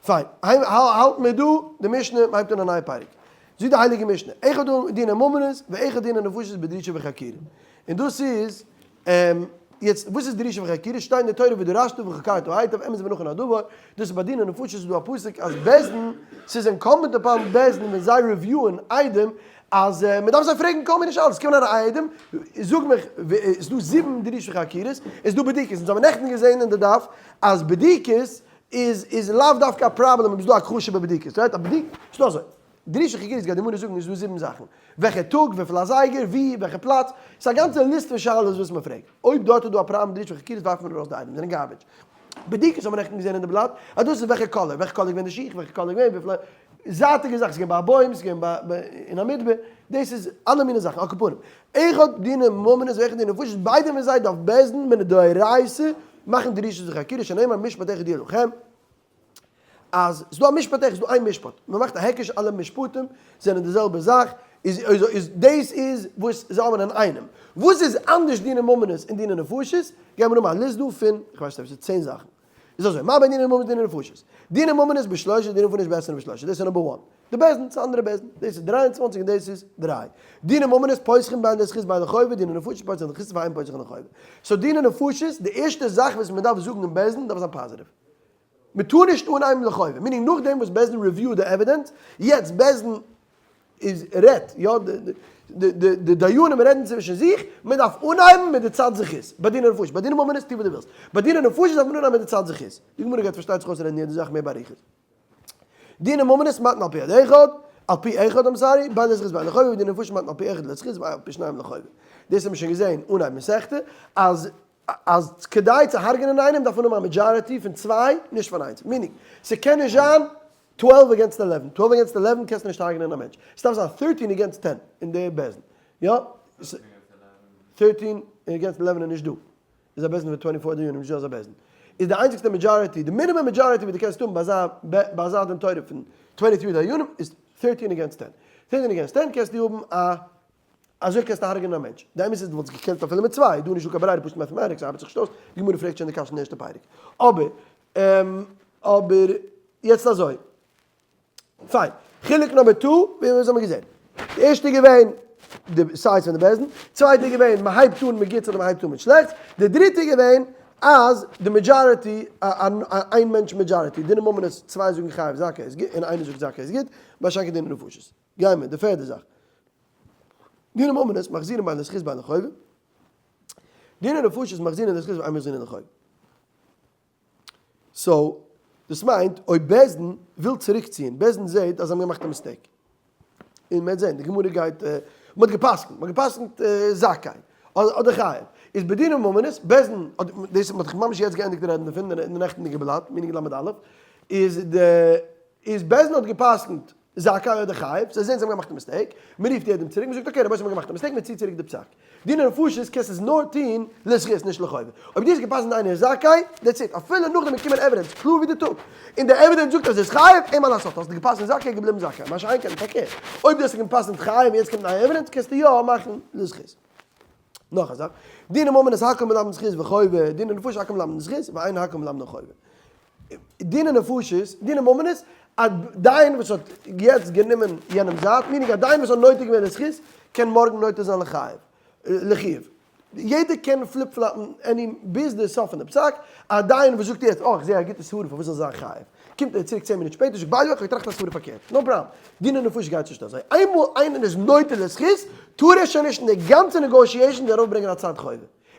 פיין, האלטן מיר דא די משנה, מ'הייבט אן א נייע פרק. זאגט די הייליגע משנה, אחד דיני ממונות ואחד דיני נפשות בדרישה וחקירה. און דאס איז, יעצט וואס איז דרישה וחקירה? שטייט אין די תורה ודרשת וחקרת היטב אמת ונכון הדבר, דאס איז ביי דיני נפשות איז דא א פסוק אז בית דין, ס'איז incumbent upon בית דין ווען זיי review ען עדים אז מ'דארף זיי פרעגן כל מיני שאלות, ס'קומען אריין עדים, זאג מיך, ס'איז דא זיבן דרישה וחקירות, איז דא בדיקות, אונז האבן נעכטן געזען אין די דף אז בדיקות איז איז לאו דווקא א פראבלעם אויב איז דא הכחשה בבדיקות, right? א בדיקה, ס'דא אזוי, דרישה וחקירות גייט די גמרא זאגן איז דא זיבן זאכן, וועלכע טאג, וויפיל אזייגער, ווי, וועלכע פלאץ, ס'איז א גאנצע ליסט פון שאלות וואס מ'פרעגט, אויב דארט איז דא א פראבלעם דרישה וחקירות ווארפט מען ארויס די עדים, זענען garbage. בדיקות האט מען נעכטן געזען אין די בלאט אז דאס איז וועלכע color, וועלכע color איז געווען די שיך, וועלכע color איז געווען, וויפיל זייטיגע זאכן, ס'איז געווען ביי א בוים, ס'איז געווען ביי אין א מדבר, דאס איז אלע מיני זאכן, על כל פנים, אחד דיני ממונות ואחד דיני נפשות, ביידע פון זיי דארף בית דין מדאורייתא מאכן דרישות וחקירות שנאמר משפט אחד יהיה לכם, אז ס'איז דא א משפט אחד, ס'איז דא איין משפט, מ'מאכט א היקש אלע משפטים זענען די זעלבע זאך, איז איז דאס איז וואס זיי האבן אינאיינעם. וואס איז אנדערש דיני ממונות און דיני נפשות? געבן מיר אן א ליסט דא פון, כ'ווייס נישט אפשר צען זאכן. איז אזוי, מה בין דיני ממונות לדיני נפשות? דיני ממונות בשלושה, דיני נפשות בעשרה בשלושה, דאס איז number one. די בית דין, ס'איז אנדערע בית דין, דאס איז 23 און דאס איז דריי. דיני ממונות פוסחים בין לזכות בין לחובה, דיני נפשות פוסחים לזכות ואין פוסחים לחובה. so דיני נפשות, די ערשטע זאך וואס מען דארף זאגן אין בית דין דארף זיין positive. מען טאר נישט אנהייבן לחובה, meaning נאכדעם וואס בית דין review די evidence, יעצט בית דין איז רעדט, יא, די דיינים רעדן צווישן זיך, מען דארף אנהייבן מיט די צד זכות, ביי דיני נפשות, ביי דיני ממונות טו וואס דו ווילסט, ביי דיני נפשות דארף מען אנהייבן מיט די צד זכות, די גמרא גייט פארשטייט זיך אויסרעדן יעדע זאך מער באריכות. דיני ממונות מתן על פי עד אחד, על פי אחד I'm sorry, בין לזכות בין לחובה, ודיני נפשות מתן על פי אחד לזכות ועל פי שניים לחובה. דאס האבן מיר שוין געזען אנהייב מסכתא, אז אז כדי צו הרג'נען איינעם דארף מען האבן א majority פון צוויי, נישט פון איינס. meaning, ס'קען נישט זיין twelve against eleven, twelve against eleven קענסטו נישט הרג'נען א מענטש. ס'דארף זיין thirteen against ten אין די בית דין. יא? thirteen against eleven איז נישט דא. איז א בית דין פון twenty four דיינים, נישט דא אזא בית דין. איז די איינציגסטע majority, די minimum majority וואס דו קענסט האבן ביי אזא ביי אזא דין תורה פון twenty three דיינים איז thirteen against ten. thirteen against ten קענסטו האבן א אזוי קענסטו הרג'נען א מענטש. די אמת איז דו וואלטסט געקענט אפילו מיט צוויי, דא איז נישטא קיין ברירה פשוט mathematics ארבעט זיך נישט אויס, די גמרא פרעגט שוין די קשיא אין די ערשטע פרק. אבער אבער יעצט אזוי. פיין. חילוק number two, ווי אזוי האבן מיר געזען? די ערשטע איז געווען די size פון די בית דין, צווייטע איז געווען מען הייבט אן מיט גוטס אדער מען הייבט אן מיט שלעכטס, די דריטע איז געווען אז די majority, איין מענטש majority, דיני ממונות צוויי זאגן חייב זכאי איז גוט און איינער זאגט זכאי איז גוט, מה שאין כן דיני נפשות. גיימיר, די פערדע זאך. דיני ממונות מחזירין בין לזכות בין לחובה. דיני נפשות מחזירין לזכות ואין מחזירין לחובה. so, דאס מיינט אויב בית דין וויל צוריקציען, בית דין זעהט אז זיי האבן געמאכט א mistake. און מ'וועט זעהן, די גמרא גייט, מ'האט גע'פסק'נט, מ'האט גע'פסק'נט זכאי, אדער חייב. איז בדיני ממונות, בית דין, דאס האט מען דאך ממש יעצט געענדיגט רעדן דערפון אין די נעכטנדיגע בלאט, meaning ל"א, איז די, איז בית דין האט גע'פסק'נט זכאי אדער חייב, זיי זעהן זיי האבן געמאכט א mistake, מען רופט יעדעם צוריק, מען זאגט okay רבותי מיר האבן געמאכט א mistake, מען ציט צוריק די פסק. דיני נפשות קענסט עס נאר טוהן לזכות נישט לחובה. אויב דו האסט געפסקנט איינער איז זכאי, that's it, אפילו נאכדעם איז געקומען evidence קלאר ווי די טאג, און די evidence זאגט אז ער איז חייב, אין מה לעשות, האסטו געפסקנט זכאי געבליבן זכאי, מה שאין כן פארקערט, אויב דו האסט געפסקנט חייב און יעצט קומט נייע evidence קענסטו יא מאכן לזכות. נאך א זאך, דיני ממונות הכל מלמדין זכות וחובה, דיני נפשות הכל מלמדין זכות ואין הכל מלמדין חובה. דיני נפשות, דיני ממונות, א דיין וואס האט יעצט גענומען יענעם זייט, meaning א דיין וואס האט נוטה געווען לזכות, קען מארגן נוטה זיין לחייב, לחיוב. יעדער קען flip flop ן any ביז די סוף פון די פסק, א דיין וואס זאגט יעצט, אה איך זע א גוטע סברה פארוואס זאל זיין חייב, קומט ער צוריק צען מינוט שפעטער זאגט by the way איך האב געטראכט א סברה פארקערט, no problem, דיני נפשות גייט נישט אזוי, איינמאל איינער איז נוטה לזכות, טאר ער שוין נישט אין די גאנצע negotiation ארויפברענגען א צד חובה,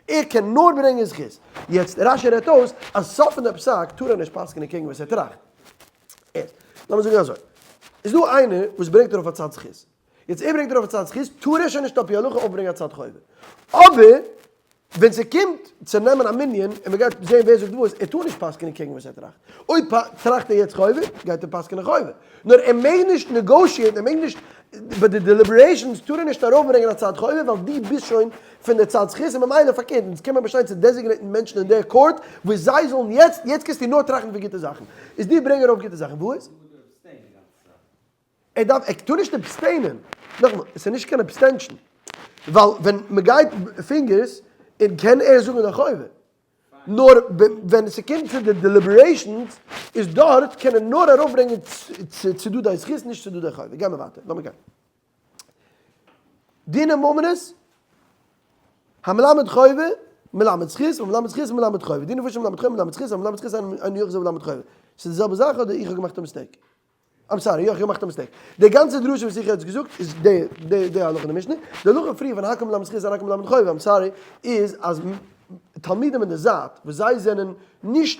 ער קען נאר ברענגען זכות. יעצט רש"י רעדט אויס אז סוף פון די פסק טאר ער נישט פסק'נען קעגן וואס ער טראכט. יעצט לאמיר זאגן אזוי, איז דא איינער וואס ברענגט ארויף א צד זכות, יעצט ער ברענגט ארויף א צד זכות טאר ער שוין נישט על פי הלכה אויפברענגען א צד חובה, אבער ווען ס'קומט צו נעמען א מנין און מ'גייט זען ווער זאגט וואס, ער טאר נישט פסק'נען קעגן וואס ער טראכט. אויב טראכט ער יעצט חובה, גייט ער פסק'נען חובה. נאר ער מעג נישט negotiate ן, ער מעג נישט, ביי די deliberations טאר ער נישט ארויפברענגען א צד חובה, ווייל דו ביסט שוין פון די צד זכות, און ממילא פארקערט, אונז קען מען באשטיין צו designate ן מענטשן אין די קאורט וואס זיי זאלן יעצט, יעצט קענסטו נאר טראכטן פון גוטע זאכן, איז דו ברענג ארויף גוטע זאכן, וואס? ער דארף, ער טאר נישט abstain ען, נאכאמאל, עס איז נישט קיין abstention, ווייל ווען מען גייט fingers און קען ער זאגן די חובה. נאר ווען ס'קומט צו די deliberations איז דארט קען ער נאר ארויפברענגען צדדי זכות נישט צדדי חובה. גיימער ווייטער, לאמיר גיין. דיני ממונות, המלמד חובה, מלמד זכות, והמלמד זכות מלמד חובה. דיני נפשות מלמד חובה מלמד זכות, המלמד זכות אינו יכול מלמד חובה. ס'איז די זעלבע זאך אדער איך האב געמאכט א mistake? I'm sorry, איך האב געמאכט א mistake. די גאנצע דרשה וואס איך האב יעצט געזאגט איז די די די הלכה אין די משנה. די הלכה פריער פון הכל מלמד זכות אין הכל מלמד חובה, I'm sorry, איז אז תלמידים אין די זייט וואס זיי זענען נישט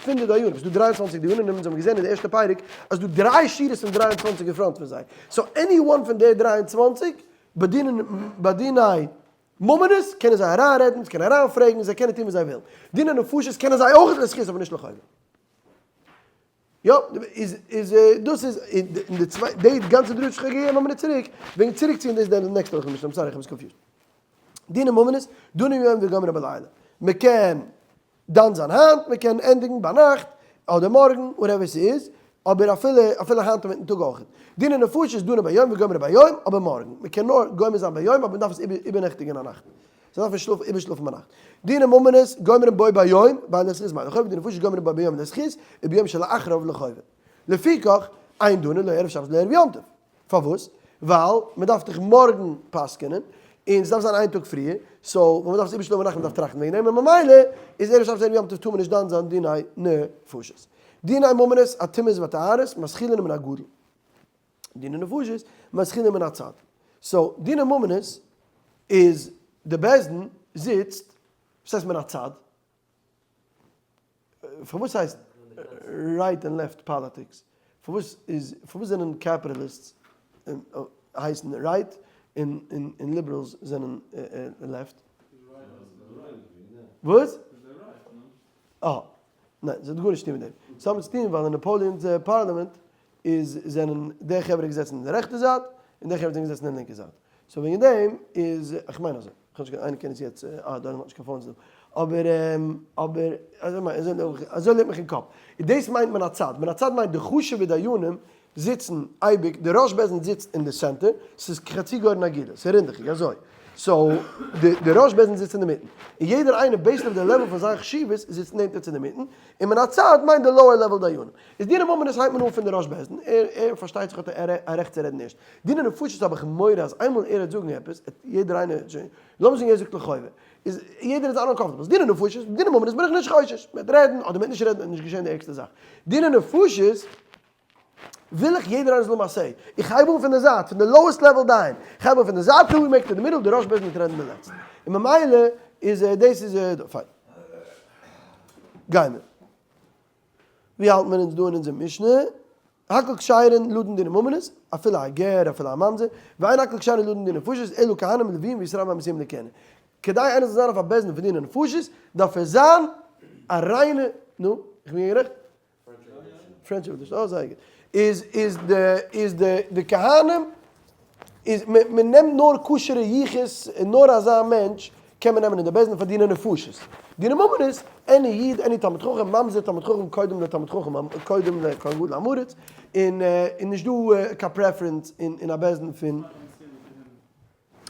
פון די דיינים, ס'איז דא 23 דיינים און אונז האבן געזען אין די ערשטע פרק אז ס'דא דריי שורות פון 23 אין front פון זיי. So any one פון די 23 בדיני ממונות קענען זיי אריינרעדן, זיי קענען אריינפרעגן, זיי קענען טון וואס זיי ווילן. דיני נפשות קענען זיי אויך לזכות אבער נישט לחובה. יא, איז איז דאס איז אין די צוויי די גאנצע דרשה וואס איך האב געגעבן א מינוט צוריק, וועגן צוריקציען דאס די נעקסטע וואך למשל, I'm sorry איך האב עס confused. דיני ממונות, דנים ביום וגומרין בלילה. מען קען דן זיין היינט, מען קען ענדיגן ביינאכט, אדער מארגן, whatever ס'איז, אבער אפילו אפילו היינט אינמיטן טאג אויך. דיני נפשות דנים ביום וגומרין ביום, אבער מארגן. מען קען נאר גומר זיין ביום אבער מען דארף עס איבערנעכטיגן א נאכט. זיי דארפן שלאפן איבערשלאפן ביינאכט. דיני ממונות גומרין בו ביום, בין לזכות בין לחובה, דיני נפשות גומרין בו ביום לזכות, וביום שלאחריו לחובה. לפיכך, אין דנין לא ערב שבת לא ערב יום טוב. פארוואס? ווייל מען דארף דאך מארגן פסק'נען, און ס'דארף זיין איין טאג פריער, so ווען מ'דארף עס איבערשלאפן ביינאכט מ'דארף טראכטן וועגן דעם, און ממילא איז ערב שבת ערב יום טוב טאר מען נישט דן זיין דיני נפשות. דיני ממונות, הטומאות והטהרות, מתחילין מן הגדול. דיני נפשות, מתחילין מן הצד. So, דיני ממונות איז די בית דין זיצט, וואס הייסט מן הצד? פארוואס הייסט right און left politics? פארוואס איז פארוואס זענען capitalists הייסן right און און liberals זענען left? וואס? אה, ניין, ס'האט גארנישט צו טון מיט דעם. ס'האט מיט צו טון ווייל אין נאפאליאן'ס פארליאמענט איז זענען די חברה געזעצן אין די רעכטע זייט און די חברה זענען געזעצן אין די לינקע זייט. So וועגן דעם איז, איך מיין אזוי, איך האב נישט קיין, איינער קען עס יעצט, אה דא האט נישט קיין phones דא. אבער אבער אזוי מיין אזוי לערנט מיך אין קאפ. און דאס מיינט מן הצד. מן הצד מיינט די חשוב'ע דיינים זיצן אייביג, די ראש בית דין זיצט אין די center, ס'איז חצי גורן עגולה, ס'איז רינדעכיג אזוי, so די די ראש בית דין זיצט אינדערמיטן, און יעדער איינער based אויף די level פון זיין חשיבות זיצט נענטער צו אינדערמיטן, און מן הצד מיינט די lower level דיינים. איז דיני ממונות הייבט מען אן פון די ראש בית דין, ער ער פארשטייט זיך האט ער א רעכט צו רעדן ערשט. דיני נפשות האב איך מורא אז איינמאל ער וועט זאגן עפעס, וועט יעדער איינער, לאמיר זאגן ער זאגט לחובה, איז יעדער איז uncomfortable, דיני נפשות, דיני ממונות בין איך נישט חושש, מען וועט רעדן אדער מען וועט נישט רעדן איז נישט געשען די ערגסטע זאך. דיני נפשות וויל איך יעדער איינער זאל האבן א say. איך הייב אן פון די זייט, פון די lowest level דיין. איך הייב אן פון די זייט till we make to the middle, די ראש בית דין וועט רעדן די לעצט. און ממילא איז דאס איז דא. פיין. גיימיר. ווי האלט מען אונז דא אין אונזער משנה? הכל כשרין לדון דיני ממונות, אפילו א גר, אפילו א ממזר, ואין הכל כשרין לדון דיני נפשות, אלא כהנים ולוויים וישראל המשיאים לכהונה. כדי איינער זאל זיין אויף א בית דין פון דיני נפשות, דארף ער זיין א ריינע, נו, איך בין גערעכט? French Revolution, אה זייער גוט. איז איז די איז די די כהנים איז מען נעמט נאר כשר'ע יחוס און נאר אזא מענטש קען מען נעמען אין די בית דין פאר דיני נפשות. דיני ממונות, any איד, any תלמיד חכם, ממזר תלמיד חכם קודם לתלמיד חכם קודם לכהן גדול עם הארץ, און און נישט דא קיין preference אין אין א בית דין פון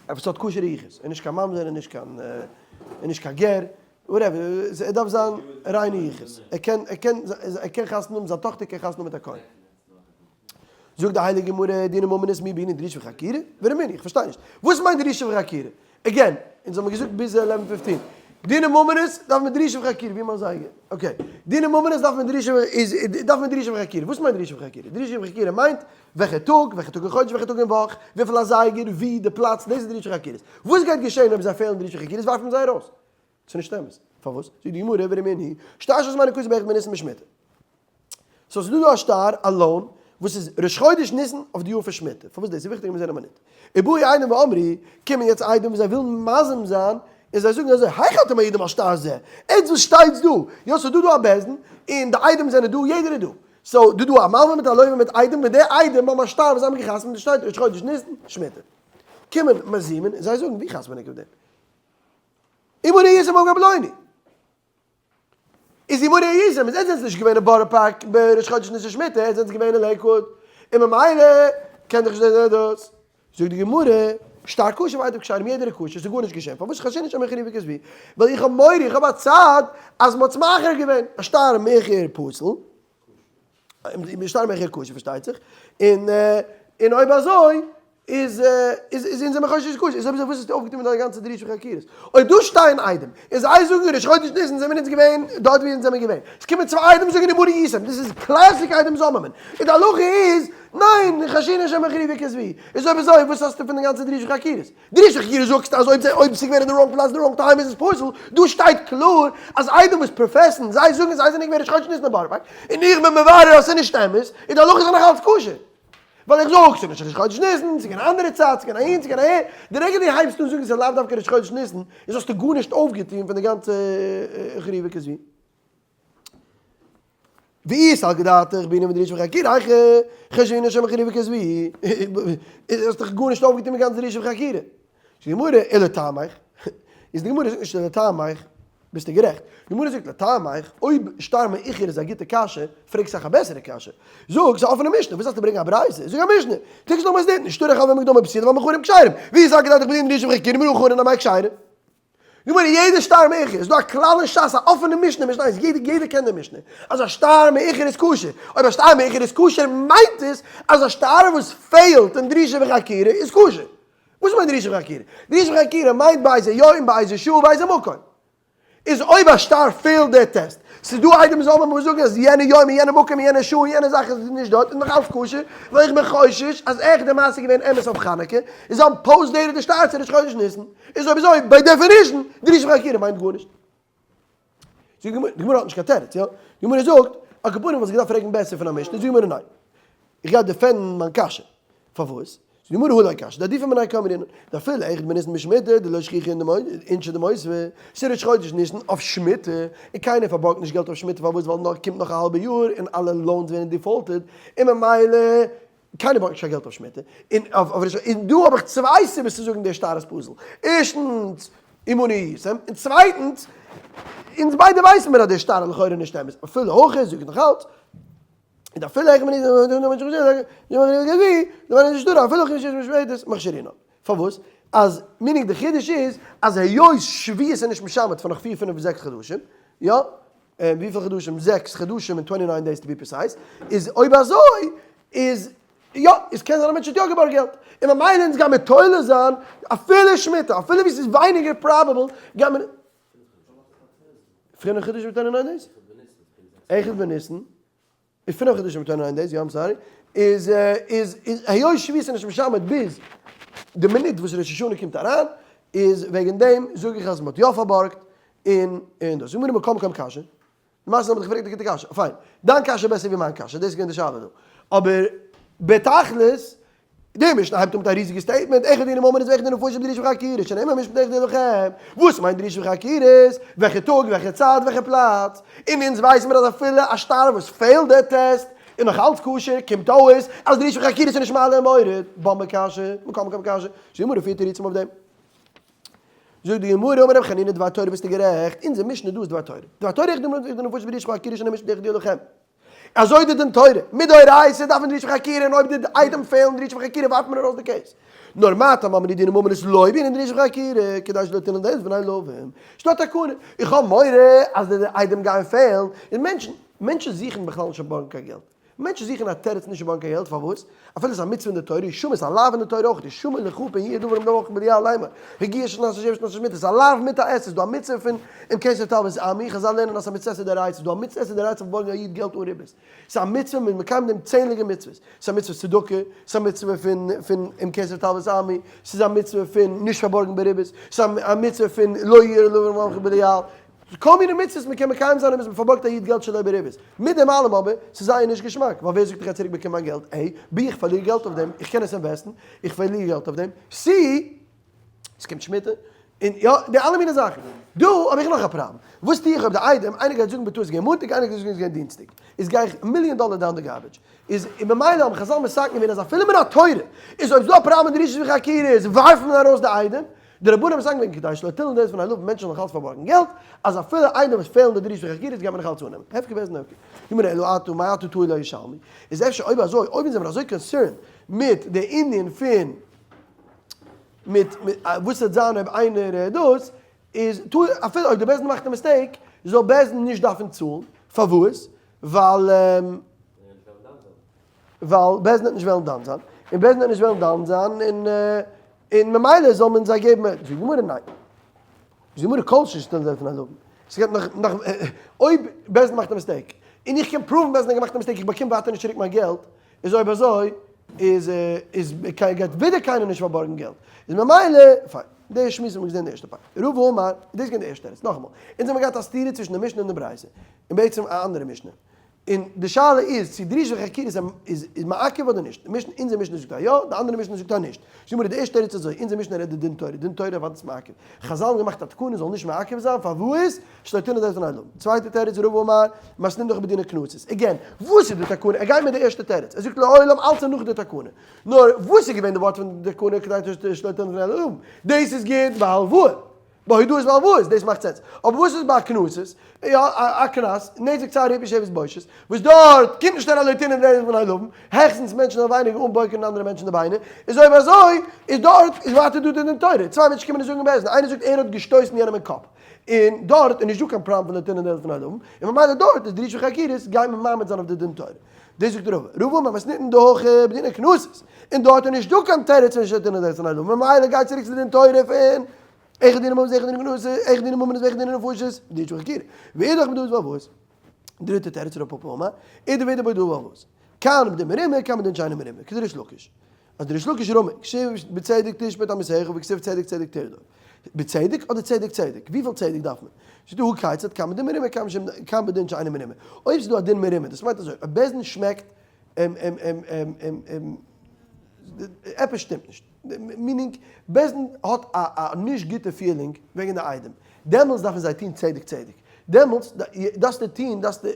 עפעס האט כשר'ע יחוס, און נישט קיין ממזר און נישט קיין און נישט קיין גר, whatever, ער דארף זיין ריינע יחוס, ער קען ער קען ער קען חתונה האבן, זיין טאכטער קען חתונה האבן מיט א כהן. זאגט די הייליגע גמרא, דיני ממונות מי בעינן דרישה וחקירה, ורמינהי, איך פארשטיי נישט, וואס מיינט דרישה וחקירה? Again, אונז האבן געזאגט ביז eleven fifteen, דיני ממונות דארף מען דרישה וחקירה, ווי מיין זייגער? Okay, דיני ממונות דארף מען דרישה איז דארף מען דרישה וחקירה, וואס מיינט דרישה וחקירה? דרישה וחקירה מיינט וועלכע טאג, וועלכע טאג אין חודש, וועלכע טאג אין וואך, וויפיל אזייגער, ווי, די פלאץ, דאס איז דרישה וחקירות. וואס גייט געשען אויב זיי פעלן דרישה וחקירות ווארפט מען זיי ארויס? ס'איז נישט אמת. פארוואס? זאגט די גמרא, ורמינהי, שטר שהזמנו קצוב באחד בניסן בשמיטה. So ס'איז דא דא א שטר, א loan, וואס איז ראש חודש ניסן אויף די יאר פון שמיטה. פארוואס דאס איז וויכטיג מיר זעהן א מינוט. ובאו עדים ואמרו, קומען יעצט עדים וואס זיי ווילן מזים זיין, און זיי זאגן אזוי, היאך אתם מעידים על שטר זה? עטס וואס שטייטס דא? יא ס'איז דא דא א בית דין, און די עדים זענען דא, יעדער איז דא. So דא דא א מלווה מיט א לווה מיט עדים, מיט די עדים האבן א שטר וואס זיי האבן געחתמ'ט און שטייט ראש חודש ניסן, שמיטה. קומען מזימין און זיי זאגן, ווי חתמ'ן ענק אויף דעם? אם אני הייתם במקום פלוני. איז אם אני הייתם, איז עטס זענטס נישט געווען אין בארא פארק בראש חודש ניסן שמיטה, עטס זענטס געווען אין לעיקוואוד, און ממילא קען דאך נישט זיין דאס. זאגט די גמרא. שטר כשר ועדים כשרים יעדער איז כשר, ס'איז גארנישט געשען, פארוואס חיישינן שמא החריבו וכתבוהו? ווייל איך האב מורא, איך האב א צד אז מ'האט עס מאחר געווען, א שטר מאוחר פסול, שטר מאוחר כשר פארשטייט זיך, און און אויב אזוי איז איז אונז זעמיר חושש כשר, איז אויב אזוי וואס האסטו אויפגעטון מיט דיין גאנצע דרישה וחקירות? אויב דא שטייען עדים און זיי זאגן ראש חודש ניסן זעמיר אונז געווען דארט ווי אונז זעמיר געווען, עס קומען צוויי עדים זאגן עמנו הייתם, דאס איז classic עדים זוממין, און די הלכה איז ניין, חיישינן שמא החריבו וכתבוהו, איז אויב אזוי וואס האסטו פון די גאנצע דרישה וחקירות? דרישה וחקירות זאגסטו אז אויב זיי אויב ס'איז געווען אין די wrong פלאץ די wrong time איז עס פסול, דא שטייט קלאר אז עדים וואס profess ן זיי זאגן זיי זענען געווען ראש חודש ניסן אין בארא פארק, און איך בין מברר אז ס'איז נישט אמת, און די הלכה איז נאך אלץ כשר. ווייל איך זאג ס'איז נישט ראש חודש ניסן, ס'איז געווען א אנדערע צייט, ס'איז געווען אהין ס'איז געווען אהער, די רגע דו הייבסט אן זאגן ס'איז לאו דווקא ראש חודש ניסן, איז האסטו גארנישט אויפגעטון פון די גאנצע חריבה כזו. ואי סלקא דעתך בעינן דרישה וחקירה היכא חיישינן שמא החריבו וכתבוהו, איז האסט דאך גארנישט אויפגעטון מיט גאנץ דרישה וחקירה. זאגט די גמרא אלא לטעמיך, איז די גמרא זאגט נישט אלא לטעמיך, ביסטו גערעכט. די גמרא זאגט לטעמיך, אויב שטר מאוחר איז א גוטע קשיא, פרעג סאך א בעסערע קשיא. זאג, ס'איז א אפענע משנה, וואס דארפסטו ברענגען א ברייתא? זאג א משנה. תקש נאך מתניתין, שטרי חבין ומקדמה פסולין והמאוחרים כשרים. ואי סלקא דעתך בעינן דרישה וחקירה מנא אחרינא אמאי כשרים. גמרא, יעדע שטר מאוחר, איז דא א כלל אין שס, א אפענע משנה, משנה איז יעדער יעדער קען די משנה, אז א שטר מאוחר איז כשר. אויב א שטר מאוחר איז כשר מיינט עס אז א שטר וואס פעלט אין דרישה וחקירה איז כשר. וואס מיינט דרישה וחקירה? דרישה וחקירה מיינט באיזה יום, באיזה שעה, באיזה מקום. איז אויב א שטר פעלט דער טעסט, ס'איז דא עדים זאל מען זאגן אז יענע יום און יענע מקום און יענע שעה און יענע זאך איז נישט דארט איז נאך אלץ כשר, ווייל איך בין חושש אז עכט די מעשה איז געווען אמת אויף חנוכה, און זיי האבן post dated די שטר צו ראש חודש ניסן, איז אויב אזוי by definition דרישה וחקירה מיינט גארנישט. זאגט די גמרא, די גמרא האט נישט קיין תירוץ, יא? די גמרא זאגט, על כל פנים וואלסט געדארפט פרעגן בעסער פון א משנה, זאגט די גמרא ניין. איך גיי defend ן מיין קשיא. פארוואס? זאגט די גמרא הא לא קשיא, דעדיפא מיניה קאמרינן, דאפילו אחד בניסן בשמיטה דלא שכיחא אינשי דמותבי, ס'איז ראש חודש ניסן אויף שמיטה, און קיינער פארבארגט נישט געלט אויף שמיטה פארוואס ווייל נאך קומט נאך א האלבע יאר און אלע loans ווערן defaulted, און ממילא קיינער בארגט נישט קיין געלט אויף שמיטה, און אויף ראש און דא האב איך צוויי סיבות צו זאגן דער שטר איז פסול, ערשטנס, עמנו הייתם, און צווייטנס, אונז ביידע ווייסן מיר אז דער שטר איז לכאורה נישט אמת, אפילו הכי זאג איך נאך אלץ, און אפילו איך בין נישט מכשירינא. פארוואס? אז meaning די חידוש איז אז היות שביעית איז נישט משמט פאר נאך פיר פינף זעקס חדשים, יא? וויפיל חדשים? זעקס חדשים און twenty nine days to be precise, איז אויב אזוי איז יא, איז קען זיין א מענטש האט יא געבארגט געלט, און ממילא אונז גיימיר תולה זיין אפילו שמיטה, אפילו ווי ס'איז ווייניגער probable גיימיר. פינף חדשים און twenty nine days? אחד בניסן. איז פינף חדשים מיט twenty nine days, יא I'm sorry, איז איז איז היות שביעית איז נישט משמט ביז די מינוט וואס ראש השנה קומט אריין, איז וועגן דעם זאג איך אז מ'האט יא פארבארגט, און און דאס. זאג מיר מקום מקום קשיא. למעשה האב איך דיך געפרעגט א גוטע קשיא. פיין. דיין קשיא איז בעסער ווי מיין קשיא, דאס איז געווען די שאלה דא. אבער בתכלית די משנה הייבט אן מיט א ריזיגע statement, אחד דיני ממונות ואחד דיני נפשות בדרישה וחקירה, שנאמר משפט אחד לכם, וואס מיינט דרישה וחקירות? וועלכע טאג, וועלכע צייט, וועלכע פלאץ? און אונז ווייסן מיר אז אפילו א שטר וואס פעלט די טעסט איז נאך אלץ כשר, קומט אויס אז דרישה וחקירות איז נישט מעלה און מוריד, באמבע קשיא, מקום מקום קשיא, זאגט די גמרא פיר תירוצים אויף דעם. זאגט די גמרא אמר רבי חנינא דבר תורה ביסטו גערעכט, אונזער משנה דא איז דבר תורה, דבר תורה אחד דיני נפשות בדרישה וחקירות שנאמר משפט אחד לכם. אזוי די דין תורה, מדאורייתא דארף מען דרישה וחקירה און אויב די עדים פעלן דרישה וחקירה ווארפט מען ארויס די case. נאר מה טעם אמרו דיני ממונות לא בעינן דרישה וחקירה כדי שלא תנעול דלת בפני לווים. ס'דא א תקנה, איך האב מורא אז די עדים גייען פעלן, און מענטשן, מענטשן זוכן בכלל נישט צו בארגן קיין געלט. מענטשן זוכן א תירוץ נישט צו בארגן קיין געלט, פארוואס? אפילו ס'איז א מצוה אין די תורה, הישמר, ס'איז א לאו אין די תורה אויך, הישמר לך פן יהיה דבר עם דבר בליעל לאמר, הגיע שנת השבת שנת השמיטה, ס'איז א לאו מיט א עשה, ס'איז דא א מצוה פון אם כסף תלוות עמי, חזל לערנען אז ס'איז א מצוה עשה דאורייתא, ס'איז דא א מצוה עשה דאורייתא פון בארגן א איד געלט אן ריבית, ס'איז א מצוה מ'איז מקיים דעם צענדליגע מצוות, ס'איז א מצוה צדקה, ס'איז א מצוה פון פון אם כסף תלוות עמי, ס'איז א מצוה פון נישט פארבארגן בריבית, ס'איז א מצוה פון לא יהיה דבר עמך בליעל, כל מיני מצוות מען קען מקיים זיין אויב מען פארבארגט א איד געלט שלא בריבית. מיט דעם אלעם אבער, ס'איז זייער נישט געשמאק, ווייל ווער זאגט איך גיי צוריק באקומען מיין געלט? A. B. איך פארליר געלט אויף דעם, איך קען עס invest ן, איך פארליר געלט אויף דעם. C. עס קומט שמיטה, און יא, די אלע מיני זאכן. דא האב איך נאך א פראבלעם. וואס טו איך אויב די איידעם, איינער גייט זאגן בטעות איז געווען מאנטאג, איינער גייט זאגן איז געווען דינסטאג. איז גיי איך מיליאן דאלער down די garbage. איז ממילא האבן חזל מתקן געווען אז אפילו מן התורה איז אויב ס'דא א פראבלעם מיט דרישות וחקירות ווארפט מען ארויס די עדים. די רבנים האבן מתקן געווען כדי שלא תלין דלת בפני לווים מענטשן זאלן נאך אלץ פארבארגן געלט, אז אפילו איינער וואס פעלן די דרישות וחקירות גייט מען נאך אלץ אננעמען. הפקר בית דין הפקר. גמרא אלא אטו מאי אטו תו לא ישלמו. איז אפשר אויב אזוי אויב אונז זעמיר אזוי concerned מיט די ענין פון. מיט וואס וועט זיין אויב איינער דאס איז טא אפילו אויב די בית דין מאכט א mistake זאל בית דין נישט דארפן צאלן, פארוואס? ווייל ווייל בית דין וועט נישט וועלן דן זיין, און בית דין וועט נישט וועלן דן זיין און און ממילא זאל מען זיי געבן, זאגט די גמרא ניין, זאגט די גמרא כל שכן שלא תינדון לפני עולבים, ס'גייט נאך נאך אויב בית דין מאכט א mistake און איך קען prove ן בית דין האט געמאכט א mistake איך באקום ווייטער נישט צוריק מיין געלט, איז אויב אזוי איז איז גייט ווידער קיינער נישט פארבארגן געלט, איז ממילא פיין. די שמועס האט מען געזען די ערשטע פארט. רבא אמר, דאס איז געווען די ערשטע תירוץ. נאכאמאל, אונז האבן געהאט א סתירה צווישן די משנה און די ברייתא, און בעצם א אנדערע משנה. און די שאלה איז צו דרישה וחקירה איז איז מעכב אדער נישט. די משנה, אונזער משנה זאגט אז יא, די אנדערע משנה זאגט אז נישט. זאגט די גמרא די ערשטע תירוץ איז אזוי, אונזער משנה רעדט די דין תורה, דין תורה אוודאי איז מעכב. חזל האבן געמאכט א תקנה זאל נישט מעכב זיין, פארוואס? שלא תינדון לפני עולבים. צווייטע תירוץ רבא אמר, מתניתין דהכא בדיני קנסות. Again, וואס איז די תקנה? ער גייט מיט די ערשטע תירוץ. ער זאגט לעולם אלץ איז נאך די תקנה. נאר וואס איז געווען די ווארט פון די תקנה כדי שלא תינדון לפני עולבים? דאס איז גוט ביי הלוואה. ביי הודאות והלוואות, דאס מאכט sense. אבער וואס איז ביי קנסות? יא, א קנס, נזק צער ריפוי שבת בושת, וואס דארט קומט נישט אריין לא תינדון לפני עולבים, העכסטנס מענטשן זאלן ווייניגער אנבויקערן אנדערע מענטשן די ביינער, איז אויב אזוי איז דארט איז ווייטער דא די דין תורה, צוויי מענטשן קומען און זאגן בית דין, איינער זאגט ער האט געשטויסן יענעם אין קאפ, און דארט איז נישט דא קיין פראבלעם פון לא תינדון לפני עולבים, און ממילא דארט איז דרישה וחקירות גייט מען מעמיד זיין אויף די דין תורה. דאס זאגט רבא, רבא אמר מתניתין דהכא בדיני קנסות, און דארט איז נישט דא קיין תירוץ פון שלא תינדון לפני עולבים, ממילא גייט צוריק צו די דין תורה פון אחד דיני ממונות ואחד דיני קנסות, אחד דיני ממונות ואחד דיני נפשות, דרישה וחקירה. ואידך בהודאות והלוואות. דריטע תירוץ רב פפא אמר, אידך ואידך בהודאה והלוואות. כאן בדין מרמה, כאן בדין שאינו מרמה, כדריש לקיש. אז דריש לקיש רמי, כתיב בצדק תשפט עמיתך וכתיב צדק צדק תרדוף. בצדק אדער צדק צדק? וויפיל צדק דארף מען? ס'איז דא הא כיצד, כאן בדין מרמה, כאן בדין שאינו מרמה. אויב ס'איז דא א דין מרמה, דאס מיינט אזוי, אויב בית דין שמעקט עפעס שטימט נישט. Meaning, בית דין האט א נישט גוטע feeling וועגן די עדים. דעמאלטס דארפן זיי טון צדק צדק. דעמאלטס דארפסטו טון, דארפסטו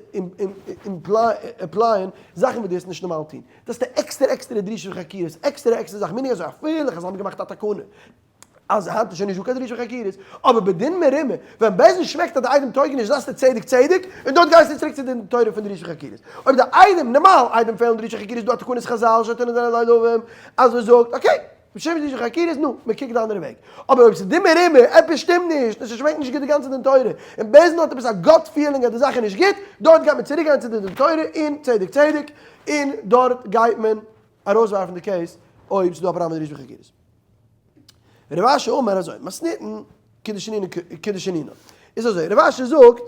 apply ען זאכן וואס דו האסט נישט נארמאל טון. דארפסטו עקסטערע עקסטערע דרישות וחקירות, עקסטערע עקסטערע זאכן. Meaning אזוי, אפילו חזל האבן געמאכט א תקנה אז היינט איז שוין נישט דא קיין דרישות וחקירות, אבער בדין מרמה, ווען בית דין שמעקט אז די עדים טויגן נישט דארפסטו צדק צדק, און דארט גייסטו צוריק צו די תורה פון דרישות וחקירות. אויב די עדים, נארמאל עדים פעלן דרישות וחקירות איז דא א תקנת חזל שלא תינדון לפני עולבים, אז מען זאגט okay, בשם דרישות וחקירות, נו, מען קוקט די אנדערע וועג. אבער אויב ס'איז דין מרמה, עפעס שטימט נישט, און ס'שמעקט נישט גוט די גאנצע דין תורה, און בית דין האט עפעס א gut feeling אז די זאך איז נישט גוט, דארט גייט מען צוריק גיין צו די דין תורה און צדק צדק, און דארט גייט מען ארויסווארפן די case אויב ס'איז דא א פראבלעם מיט דרישות וחקירות. רב אשי אמר אזוי, מתניתין כדשנינן. איז אזוי, רב אשי זאגט,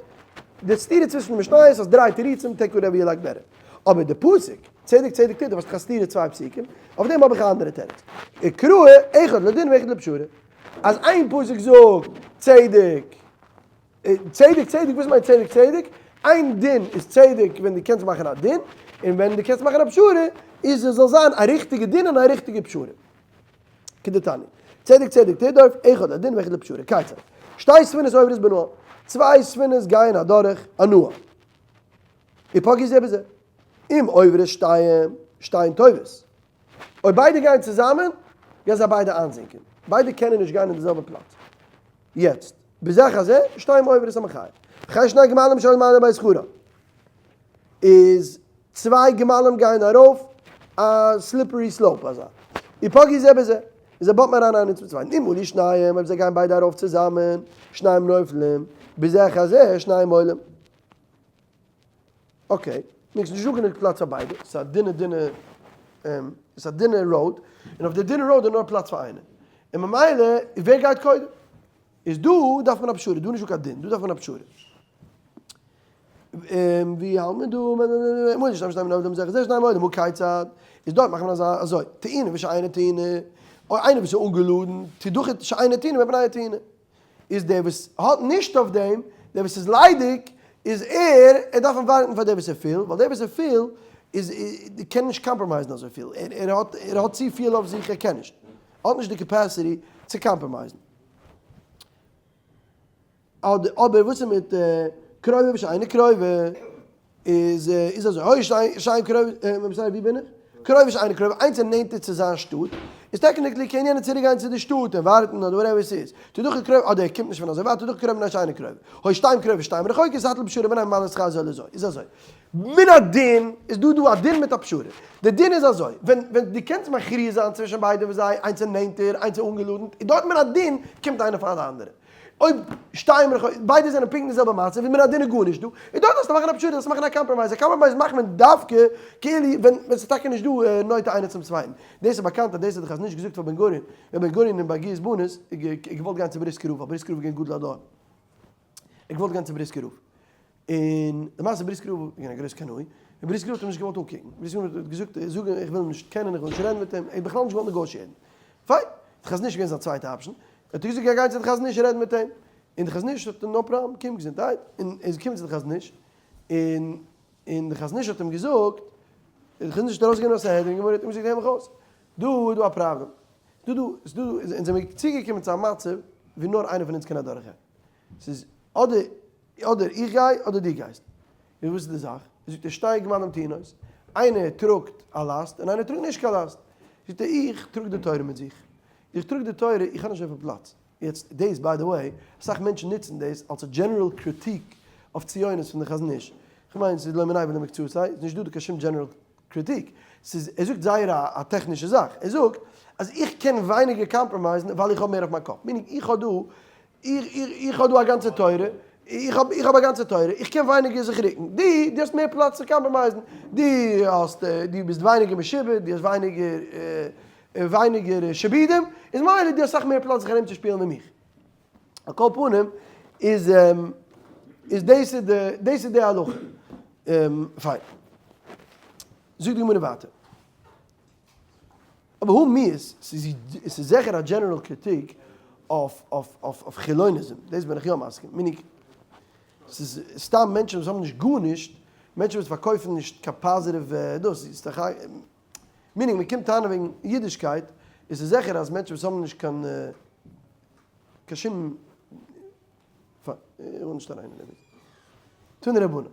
די סתירה צווישן די משניות אז דריי תירוצים, take whatever you like better. אבער די פסוק, צדק צדק תרדוף, האסט דאך א סתירה צוויי פסוקים, אויף דעם האב איך א אנדערע תירוץ. קראי אחד לדין ואחד לפשרה. אז איין פסוק זאגט צדק, צדק צדק, וואס מיינט צדק צדק? איין דין איז צדק ווען דו קענסט מאכן א דין, און ווען דו קענסט מאכן א פשרה איז עס זאל זיין א ריכטיגע דין און א ריכטיגע פשרה. כדתניא, צדק צדק תרדוף, אחד לדין ואחד לפשרה, כיצד? שתי ספינות עוברות בנהר, צוויי ספינות גייען אדורך א נהר. ופגעו זה בזה. אם עוברות שתיהן, שתיהן טובעות. אויב ביידע גייען צוזאמען, גייען זיי ביידע איינזינקען. ביידע קענען נישט גיין אין די זעלבע פלאץ. יעצט, בזה אחר זה, שתיהן עוברות א מחיה. וכן שני גמלים שעולים מעלה בית חורן. איז צוויי גמלים גייען ארויף א slippery slope אזא. ופגעו זה בזה. און זיי bump ן אריין איינער צום צווייטן. אם עלו שניהם, אויב זיי גייען ביידע ארויף צוזאמען, שניהם נופלים, בזה אחר זה, שניהם עולים. Okay, נישט דא גענוג פלאץ פאר ביידע, ס'איז א דינע דינע, ס'איז א דינע road, און אויף די דינע road איז נאר פלאץ פאר איינער, און ממילא ווער גייט קודם? איז דא דארף מען א פשרה, דא נישט דא קיין דין, דא דארף מען א פשרה. ווי האלט מען דא? מוז נישט שטיין אויף דעם זאך, זע שטיין אויף דעם כיצד, איז דארט מאכט מען אזא אזוי, טעינה ושאינה טעינה, אויב איינער וואס איז אנגעלאדן, תדחה שאינה טעונה מפני הטעונה. איז דער וואס האט נישט אויף דעם, דער וואס איז ליידיג, איז ער, ער דארף ווארטן פאר דער וואס איז פיל, ווייל דער וואס איז פיל איז קען נישט compromise ן אזויפיל, ער האט ער האט צופיל אויף זיך, ער קען נישט, ער האט נישט די capacity צו compromise ן. אבער וואס איז מיט קרובה ושאינה קרובה? איז איז אזוי, הוי שיין שיין קרובה, sorry ווי בין איך? קרובה ושאינה קרובה, איינס איז נענטער צו זיין שטאט, איז technically קען יענער צוריק גיין צו די שטאט און ווארטן אדער whatever ס'איז. תדחה קרובה, אדער ער קומט נישט פון אזוי ווייט, תדחה קרובה מפני שאינה קרובה. היו שתיים קרובות ושתיים רחוקות, הטיל פשרה ביניהם ומעלה שכר זו לזו. איז אזוי. מן הדין איז דא דא א דין מיט א פשרה. די דין איז אזוי, ווען ווען דו קענסט מכריע זיין צווישן ביידע פון זיי, איינס איז נענטער, איינס איז אנגעלאדנט, איז דארט מן הדין קומט איינער פאר די אנדערע. אויב שתיים רחוקות, ביידע זענען פונקט אין די זעלבע מצב, איז מן הדין איז גארנישט דא, איז דארט דארפסטו מאכן א פשרה, דארפסטו מאכן א compromise, א compromise מאכט מען דווקא כאילו ווען ווען ס'איז טאקע נישט דא נוטה איינער צום צווייטן. דאס איז באקאנט אז דאס האט די חזון איש געזאגט פאר בן גוריון, ווען בן גוריון אין ביי גיוס בנות איז געוואלט גיין צו בריסקער רב, ווייל בריסקער רב איז געווען גדול הדור, ער האט געוואלט גיין צו בריסקער רב, און למעשה בריסקער רב איז געווען א גרויס קנאי, און בריסקער רב האט אים נישט געוואלט אנקוקן, בריסקער רב האט געזאגט, זאג אים איך וויל אים נישט קענען, איך וויל נישט רעדן מיט אים, ער האט בכלל נישט געוואלט negotiate ן. פיין, די חזון איש איז געווען זיין צווייטע option, האט ער געזאגט גיי גיי צו די חזון איש רעדן מיט אים, און די חזון איש האט no problem, קום געזונטהייט, און ער איז געקומען צו די חזון איש, און און די חזון איש האט אים געזאגט, די חזון איש האט ארויסגענומען א סנהדרין גמרא האט אים געזאגט הער מיך אויס, דא איז דא א פראבלעם, דא דא איז דא אונז זעמיר צוגעקומען צו א מצב ווי נאר איינער פון אונז קען אדורכגיין, ס'איז אדער אדער איך גיי אדער דו גייסט, און וואס איז די זאך? זאגט ער שתי גמלים טעונות, איינער טראגט א לאסט און איינער טראגט נישט קיין לאסט, זאגט ער איך טראג די תורה מיט זיך, איך טראג די תורה, איך האב נישט אזויפיל פלאץ, יעצט דאס by the way, אסאך מענטשן נוצן דאס אלס א general קריטיק אויף ציונות פון די חזון איש, כ'מיין ס'איז לא מיניה ולא מקצתיה, ס'איז נישט דא דא קיין שום general קריטיק, ס'איז ער זאגט זייער א א טעכנישע זאך, ער זאגט אז איך קען ווייניגער compromise ן ווייל איך האב מער אויף מיין קאפ, meaning איך האב דא איך איך איך האב דא א גאנצע תורה, איך האב איך האב א גאנצע תורה, איך קען ווייניגער זיך רוקן, דו דו האסט מער פלאץ צו compromise ן, דו האסט דו ביסט ווייניגער משועבד, דו האסט ווייניגער ווייניגער שעבודים, איז ממילא דו האסט אסאך מער פלאץ זיך ארומצושפילן ווי מיך. על כל פנים איז איז דאס איז די דאס איז די הלכה. פיין. זאגט די גמרא ווייטער. אבער הא מיהת, ס'איז ס'איז זיכער א general קריטיק אויף אויף אויף אויף חילוניזם, דאס בין איך יא מסכים, meaning ס'איז סתם מענטשן וואס האבן נישט גארנישט, מענטשן וואס פארקויפן נישט קיין positive דאס, איז דאך א meaning מ'קומט טענה'ן וועגן אידישקייט, איז עס זיכער אז מענטשן וואס האבן נישט קיין קיין שום, איך וויל נישט אריין אין דעם. תנו רבנן.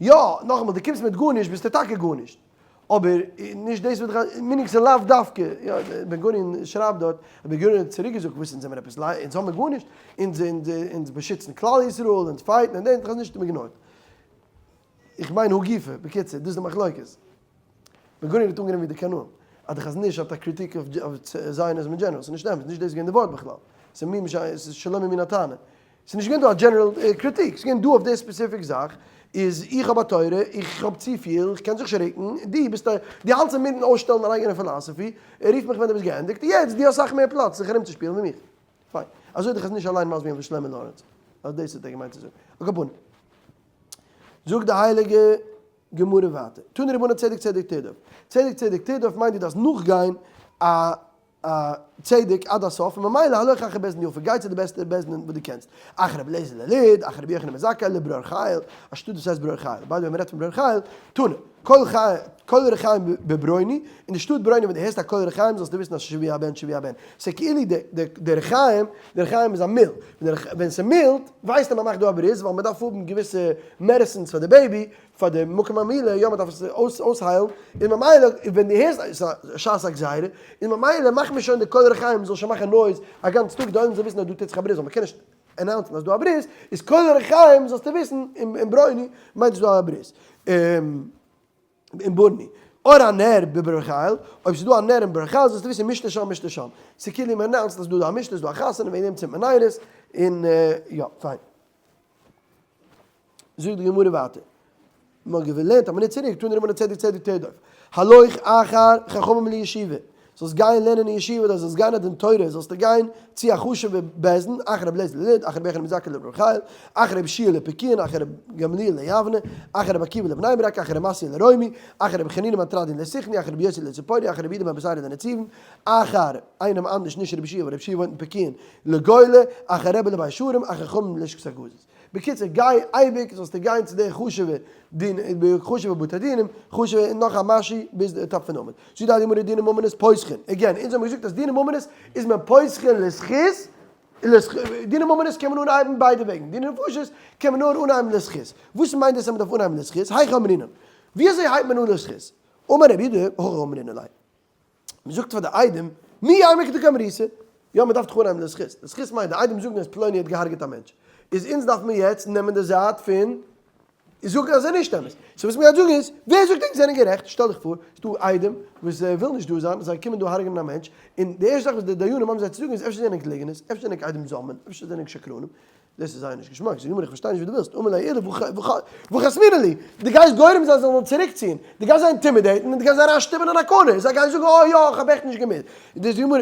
יא, נאכאמאל, דו קומסט מיט גארנישט ביסטו טאקע גארנישט. אבער נישט דאס וואס די meaning ס'איז לאו דווקא, יא, בן גוריון שרייבט דארט, אז בן גוריון האט צוריק געזאגט וואס אונז זעמיר עפעס ליי, אונז האמיר גארנישט, אונז אונז באשיצן כלל ישראל, אונז fight ן און דעם, כ'האב נישט ignore ט. איך מיין הא גופא, בקיצור, דאס איז די מחלוקת. בן גוריון האט אנגענומען ווי די קנאים, אז די חזון איש האט א קריטיק אויף Zionism אין general, ס'איז נישט אמת, נישט דאס איז געווען די ווארט בכלל, ס'איז מי משי, ס'איז שלא ממין הטענה. ס'איז נישט געווען דא א general קריטיק, ס'איז געווען דא אויף די specific זאך, איז איך האב א תורה, איך האב צופיל, איך קען זיך נישט רוקן, דו ביסט א, דו האלטסט אינמיטן אויסשטעלן דיין אייגענע philosophy, רוף מיך ווען דו ביסט געענדיגט, יעצט דו האסט אסאך מער פלאץ זיך ארומצושפילן ווי מיך. פיין. אזוי האט די חזון איש אליין מסביר געווען פאר שלמה לארענץ, אז דאס האט ער געמיינט צו זאגן. על כל פנים. זאגט די הייליגע גמרא ווייטער, תנו רבנן צדק צדק תרדוף, צדק צדק תרדוף מיינט דו דארפסט נאכגיין א א צדק עד הסוף, און ממילא הלוך אחר בית דין יפה, גיי צו די בעסטע בית דין וואס דו קענסט, אחר רבי אליעזר ללוד, אחר רבי יוחנן בן זכאי לברור חיל, א שטאט וואס הייסט ברור חיל, by the way מ'רעדט פון ברור חיל, תנא, קול חי קול רחיים בברוני, אין די שטאט ברוני ווען דו הערסט א קול רחיים זאלסטו וויסן אז שבוי הבן שבוי הבן, ס'איז כאילו די די די רחיים, די רחיים איז א מיל, ווען ס'מילט ווייסט מען מ'מאכט דא א ברית ווייל מ'דארף האבן געוויסע medicines פאר די baby, פאר די מקום המילה, יא מ'דארף עס אויס אויסהיילן, און ממילא ווען דו הערסט ס'איז א שעת הגזירה, און ממילא מאכט מען שוין די קול רחיים זאל שוין מאכן noise א גאנץ טאג די עולם זאל וויסן אז דא טוט זיך א ברית ווייל מ'קען נישט announce ן אז דא א ברית, איז קול רחיים זאלסטו וויסן אין ברוני מיינט עס דא א ברית. אין בורני. אור הנר בברור חיל, אויב ס'איז דא א נר אין ברור חיל זאלסטו וויסן משתה שם משתה שם. ס'איז כאילו מען announce ט אז ס'איז דא א משתה, ס'איז דא א חתונה, וועגן דעם צינדט מען נרות, און יא, פיין. זאגט די גמרא ווייטער, מען האט געלערנט א מינוט צוריק, תנו רבנן צדק צדק תרדוף, הלוך אחר חכמים לישיבה, זאלסט גיין לערנען אין ישיבה אדער זאלסט גיין א דין תורה, זאלסטו גיין צו א חשוב'ע בית דין, אחר רבי אליעזר ללוד, אחר רבי יוחנן בן זכאי לברור חיל, אחר רבי יהושע לפקיעין, אחר רבי גמליאל ליבנה, אחר רבי עקיבא לבני ברק, אחר רבי מתיא לרומי, אחר רבי חנינא בן תרדיון לסיכני, אחר רבי יוסי לציפורי, אחר רבי יהודה בן בתירא לנציבין, אחר איינעם אנדערש נישט רבי יהושע ווייל רבי יהושע וואוינט אין פקיעין לגולה, אחר רבי לבית שערים, אחר חכמים ללשכת הגזית. בקיצור גיי אייביג זאלסטו גיין צו די חשובע דין חשובע בתי דינים חשובע און נאך א משהו ביז די top פון עמוד זאגט די גמרא דיני ממונות פוסחין again אונז האבן געזאגט אז דיני ממונות איז מען פוסחין לזכות דיני ממונות קען מען אנהייבן ביידע וועגן דיני נפשות קען מען נאר אנהייבן לזכות וואס מיינט דאס אז מען דארף אנהייבן לזכות היכי אמרינן ווי אזוי הייבט מען אן לזכות אמר רבי יהודה הכי אמרינן ליה. מען זאגט פאר די עדים, מי יימר כדקאמריתו? יא מען דארף דאך אנהייבן לזכות, לזכות מיינט די עדים זאגן אז פלוני האט געהארגעט א מענטש, איז אונז דארף מען יעצט נעמען די זייט פון זאגן אז עס איז נישט אמת, so וואס מען גייט זאגן איז, ווער זאגט ענק זענען גערעכט, שטעל דיך פאר, ס'איז דא עדים וואס ווילן נישט דא זיין, זיי קומען דא הרג'נען א מענטש, און די ערשטע זאך וואס די דיינים האבן זיי צו זאגן איז אפשר זענען ענק ליגנערס, אפשר זענען ענק עדים זוממין, אפשר זענען ענק שקרנים, דאס איז זייער נישט געשמאק, זאג גמרא איך פארשטיי נישט וואס דו ווילסט, אמר ליה עולא והא חסמינן להו, דו גייסט גורם זיין זיי זאלן צוריק ציען, דו גייסט זיי intimidate ן און דו גייסט זיי אריין שטופן אין א corner, זיי גייען זאגן אה יא איך האב עכט נישט געמוזט,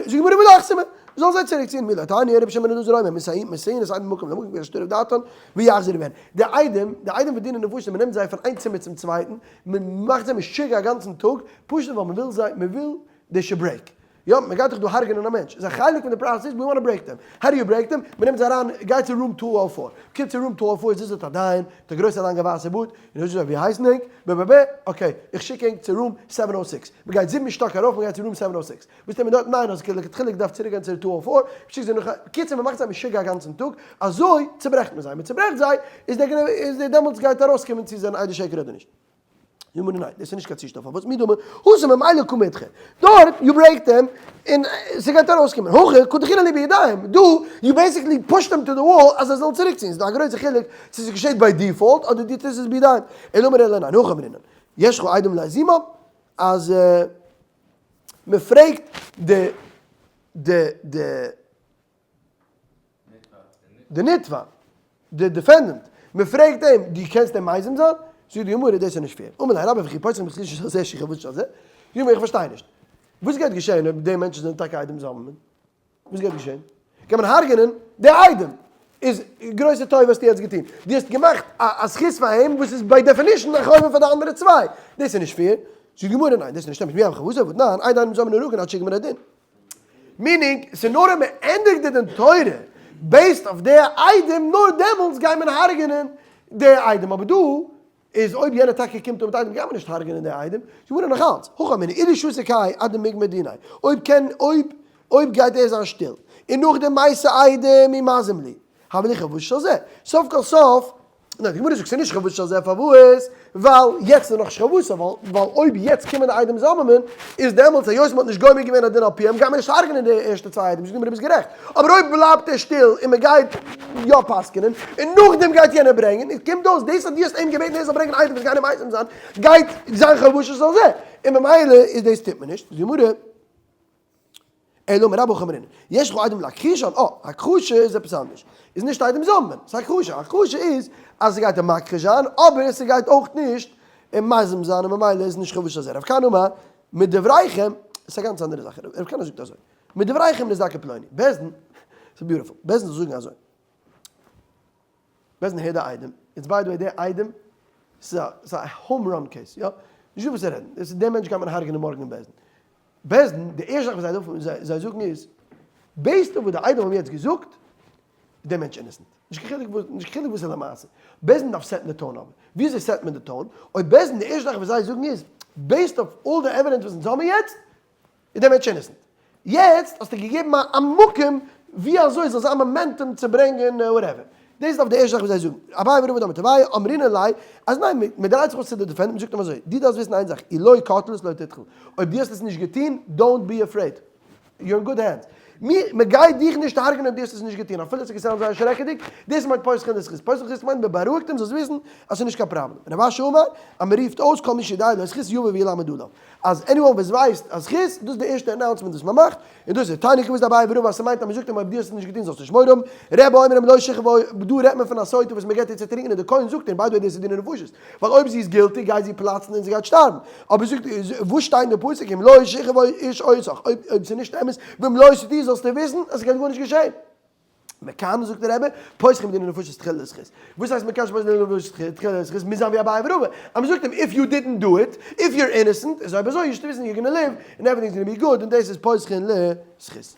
זאג גמרא ולא אחסמא, זאלן זיי צוריק ציען, מי לא תניא רבי שמעון בן אלעזר אומר, מסיעין את העדים ממקום למקום כדי שתוטרף דעתן ויחזרו בהן, די עדים, די עדים פון דיני נפשות, מען נעמט זיי פון איין צימער צום צווייטן, מען מאכט זיי משוגע א גאנצן טאג, פשוט ווייל מען וויל זיי, מען וויל they should break. יא, מען גייט דאך דא הרג'נען א מענטש, איז א חלק פון די process, we want break them. How do you break them? מען נעמט זיי אריין, גיי צו room 204. קומט צו room 204 זיצט דארט א דיין, מיט א גרויסע לאנגע ווייסע בארד, און ער זאגט זיי, ווי הייסן ענק? ב ב ב, okay, איך שיק ענק צו room 706. מען גייט זיבן שטאק ארויף, מען גייט צו room 706. וואס טוט מען דארט? ניין, האסט לכתחילה געדארפט צוריק גיין צו 204, שיקט זיי נאך א, קיצור מען מאכט זיי משוגע א גאנצן טאג, אזוי צוברעכט מען זיי, מען צוברעכט זיי, איז דער איז דער דעמאלטס גייט ארויסקומען צו זיי זענען עדי שקר אדער נישט. די גמרא ניין, דאס איז נישט קיין צושטעל, פארוואס מי דמי התם ממילא קא מידחי, דארט you break them און ס'גייט ארויסקומען, הכא קא דחינן להו בידיים, דא you basically push them to the wall אז זיי זאלן צוריקציען, ס'איז דא א גרויסע חילוק צו ס'געשעט ביי default אדער דו טוסט עס בידיים, אלא אמר עולא ניין הכי אמרינן, יש לך עדים להזימה, אז מ'פרעגט די די די. די נתבע, די defendant, מען פרעגט אים, דו קענסט אים מזים זיין? זאגט די גמרא, דאס איז נישט fair. אמר ליה רבה וכי פוסחין בזכות של זה שהיא חבושה של זה? די גמרא, איך פארשטיי נישט. וואס גייט געשען אויב די מענטשן זענען טאקע עדים זוממין? וואס גייט געשען? קען מען הרג'נען די עדים? איז גרויסע טובה האסטו יעצט געטון. דו האסט געמאכט א זכות פאר אים וואס איז by definition א חובה פאר די אנדערע צוויי. דאס איז נישט fair. זאגט די גמרא, ניין, דאס איז נישט אמת. מי אמר חבושה? והתנן, אין עדים זוממין נהרגין עד שיגמר הדין. Meaning, ס'איז נאר אויב מ'ענדיגט די דין תורה based אויף די עדים, נאר דעמאלטס גייט מען הרג'נען די עדים, אבער דא איז אויב יענער טאקע קומט אן מיט עדים גייט מען נישט הרג'נען די עדים, ס'איז גמרא נאך אלץ, הכא אמינא אילו שתיק האי עד דמיגמר דיניה, אויב קען אויב אויב גייט ער זיין שטיל, און נאכדעם מייתי עדים ומזים להו, הוה להו חבושה של זה, סוף כל סוף ניין, די גמרא זאגט ס'איז נישט חבושה של זה, פארוואס? ווייל יעצט איז נאך נישט חבושה, ווייל אויב יעצט קומען די עדים זוממין, איז דעמאלטס היות מ'האט נישט גומר געווען א דין על פיהם, גייט מען נישט הרג'נען די ערשטע צוויי עדים, זאגט די גמרא ביסט גערעכט, אבער אויב בלייבט ער שטיל און מ'גייט יא פסק'נען, און נאכדעם גייט יענער ברענגען, איז קומט אויס דאס אז דו האסט אים געבעטן ער זאל ברענגען עדים וואס גייען אים מזים זיין, גייט זיין חבושה של זה, און ממילא איז דאס טוט מען נישט, זאגט די גמרא. אלא אמר רבה הכי אמרינן, יש לך עדים להכחישן, אה, הכחשה איז עפעס אנדערש, איז נישט עדים זוממין, ס'איז הכחשה, הכחשה איז אז ס'גייט אים מכחיש זיין, אבער ס'גייט אויך נישט אים מזים זיין און ממילא איז נישט חבושה של זה. רב כהנא אמר, מדבריכם, ס'איז א גאנץ אנדערע זאך, רב כהנא זאגט אזוי, מדבריכם נזדכה פלוני, בית דין, ס'איז beautiful, בית דין זאל זאגן אזוי, בית דין הערט די עדים, איטס by the way די עדים, ס'איז א home run case, יא, נישטא וואס צו רעדן, דאס איז דעם מענטש גייט מען הרג'נען מארגן אין בית דין, בית דין, די ערשטע זאך וואס זיי דארפן, זיי זאגן איז, based אויף וואס די עדים האבן יעצט געזאגט, איז דער מענטש innocent. נישט קיין חילוק וואס, נישט קיין חילוק וואס איז למעשה. בית דין דארף set ן די tone אבער. וויאזוי set מען די tone? אויב בית דין, די ערשטע זאך וואס זיי זאגן איז, based אויף all די evidence וואס אונז האבן יעצט, איז דער מענטש innocent. יעצט האסטו געגעבן א מקום ווי אזוי זאל זיין momentum צו ברענגען whatever. דאס איז אויף די ערשטע זאך וואס זיי זאגן. אביי ורבא דאמרי תרוייהו אמרינן ליה אז ניין, מען דרייט זיך אויס צו די defendant, מען זאגט אים אזוי, דו דארפסט וויסן איין זאך, אי לא קטלת לא תתחיל. אויב דו האסט עס נישט געטון, don't be afraid. You're in good hands. מען גייט דיך נישט הרג'נען אויב דו האסט עס נישט געטון, אפילו עס האט געסאונדט זייער שרעקעדיג, דאס מיינט פותחין לזכות. פותחין לזכות מיינט מען בארואיגט אים זאלסט וויסן אז ס'איז נישט קיין פראבלעם. רב אשי אמר אז מען רופט אויס כל מי שיודע לו זכות יבוא וילמד עליו. אז anyone וואס ווייסט א זכות, דאס איז די ערשטע announcement וואס מען מאכט, און דאס איז תניא כוותיה דאביי ורבא אז ס'מיינט אז מען זאגט אים אויב דו האסט עס נישט געטון זאלסט נישט מורא האבן, רבי אומר אם לא שכב דא רעדט מען פון א סוטה וואס מען געבט איר צו טרינקען און די כהן זאגט איר by the way דאס איז דיני נפשות, ווייל אויב זי איז guilty גייט זי פלאצן און זי גייט שטארבן, אבער זאגט וואס שטייט אין די פסוק אם לא שכב איש אותך, אויב ס'איז נישט אמת ואם לא שתיתי זאלסטו וויסן אז ס'גייט גארנישט געשען. מכאן זאגט דער רבי, פותחין בדיני נפשות תחילה לזכות. וואס הייסט מכאן שפותחין בדיני נפשות תחילה לזכות? מוז זיין ווי אביי ורבא. אז מ'זאגט אים if you didn't do it, if you're innocent, איז אויב אזוי you should וויסן you're gonna live, און everything is gonna be good, און דאס איז פותחין לזכות.